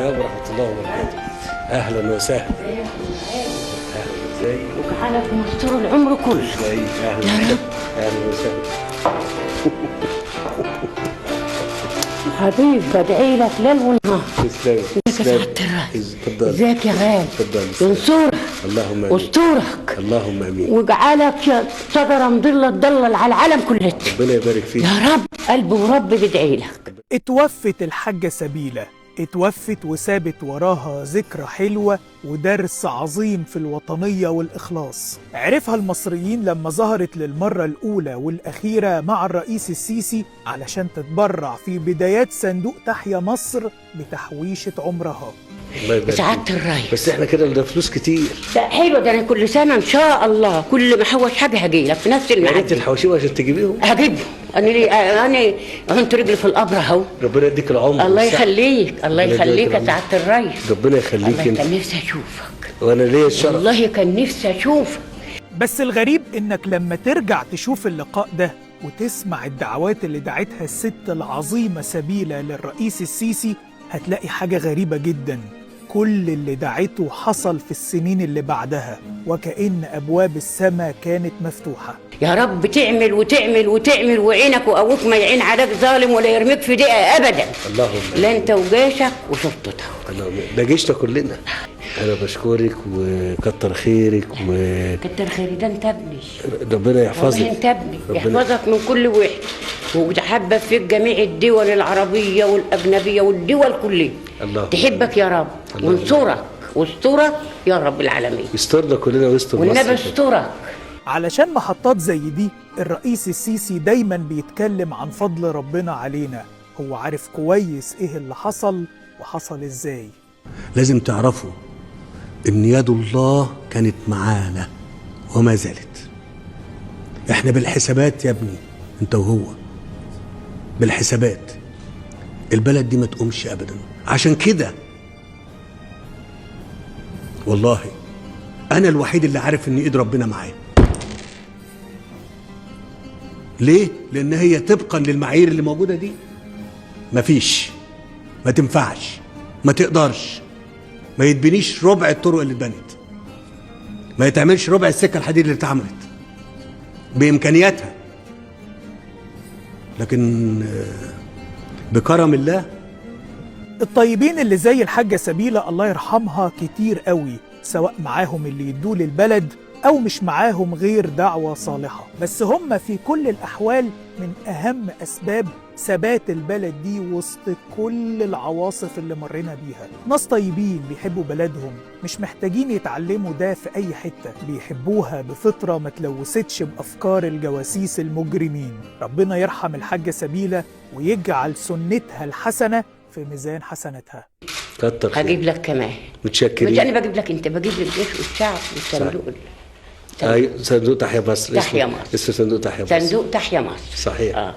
السلام ورحمة الله وبركاته. اهلا وسهلا. اهلا، ازيك؟ وجعلك مستور العمر كله. ازيك؟ اهلا اهلا وسهلا. حبيبي بدعي لك ليل ونهار. تسلمي. ازيك يا سعادة الرئيس؟ اتفضلي. ازيك يا غالي؟ اتفضلي. ينصرك. اللهم امين. واسترك. اللهم امين. وجعلك يا شجرة مضلة تضلل على العالم كله. ربنا يبارك فيك يا رب. قلب ورب بدعي لك. اتوفت الحاجة سبيلة، اتوفت وسابت وراها ذكرى حلوة ودرس عظيم في الوطنية والإخلاص. عرفها المصريين لما ظهرت للمرة الأولى والأخيرة مع الرئيس السيسي علشان تتبرع في بدايات صندوق تحيا مصر بتحويشة عمرها. الله يبارك فيك. سعادة الرئيس. بس احنا كده ده فلوس كتير. لا حلو ده، انا كل سنة ان شاء الله كل ما احوش حاجة هجي لك في نفس يا ريت الميعاد. تحوشيهم عشان تجيبيهم. هجيبهم انا، ليه انا عنت رجلي في القبر اهو. ربنا يديك العمر. الله يخليك، الله ربنا يديك يخليك يا العمر. سعادة الرئيس. ربنا يخليك. الله انت كان نفسي اشوفك. وانا ليا الشرف. والله كان نفسي اشوفك. بس الغريب انك لما ترجع تشوف اللقاء ده وتسمع الدعوات اللي دعتها الست العظيمة سبيلة للرئيس السيسي هتلاقي حاجة غريبة جدا. كل اللي دعته حصل في السنين اللي بعدها، وكأن أبواب السماء كانت مفتوحة. يا رب تعمل وتعمل وتعمل، وعينك وقوك ما يعين عليك ظالم ولا يرميك في دقيقة أبدا. اللهم لا أنت وجيشك وشرطتك. اللهم ده جيشنا كلنا. أنا بشكرك وكتر خيرك و كتر خيري، ده أنت ابني. ربنا يحفظك. والله أنت ابني، ربنا يحفظك من كل وحش، وتحبب فيك جميع الدول العربية والأجنبية والدول كلها. اللهم تحبك يا رب وانصرك واسترك يا رب العالمين. يسترنا كلنا ويستر مصر. والنبي استرك. علشان محطات زي دي الرئيس السيسي دايما بيتكلم عن فضل ربنا علينا. هو عارف كويس ايه اللي حصل وحصل ازاي. لازم تعرفوا ان يد الله كانت معانا وما زالت. احنا بالحسابات يا ابني، انت وهو بالحسابات. البلد دي ما تقومش ابدا. عشان كده والله انا الوحيد اللي عارف ان ايد ربنا معايا. ليه؟ لان هي طبقا للمعايير اللي موجودة دي مفيش، ما تنفعش، ما تقدرش، ما يتبنيش ربع الطرق اللي اتبنت، ما يتعملش ربع السكة الحديد اللي اتعملت بامكانياتها. لكن بكرم الله. الطيبين اللي زي الحاجة سبيلة الله يرحمها كتير قوي، سواء معاهم اللي يدوه للبلد أو مش معاهم غير دعوة صالحة، بس هم في كل الأحوال من أهم أسباب ثبات البلد دي وسط كل العواصف اللي مرينا بيها. ناس طيبين بيحبوا بلدهم، مش محتاجين يتعلموا ده في أي حتة، بيحبوها بفطرة ما تلوثتش بأفكار الجواسيس المجرمين. ربنا يرحم الحاجة سبيلة ويجعل سنتها الحسنة في ميزان حسنتها. كتر خير. هجيب لك كمان. متشكرين. مش انا بجيب لك انت، بجيب للجيش والشعب والصندوق. ايوه صندوق تحيا مصر. تحيا مصر. اسمه صندوق تحيا مصر. صندوق تحيا مصر. صحيح.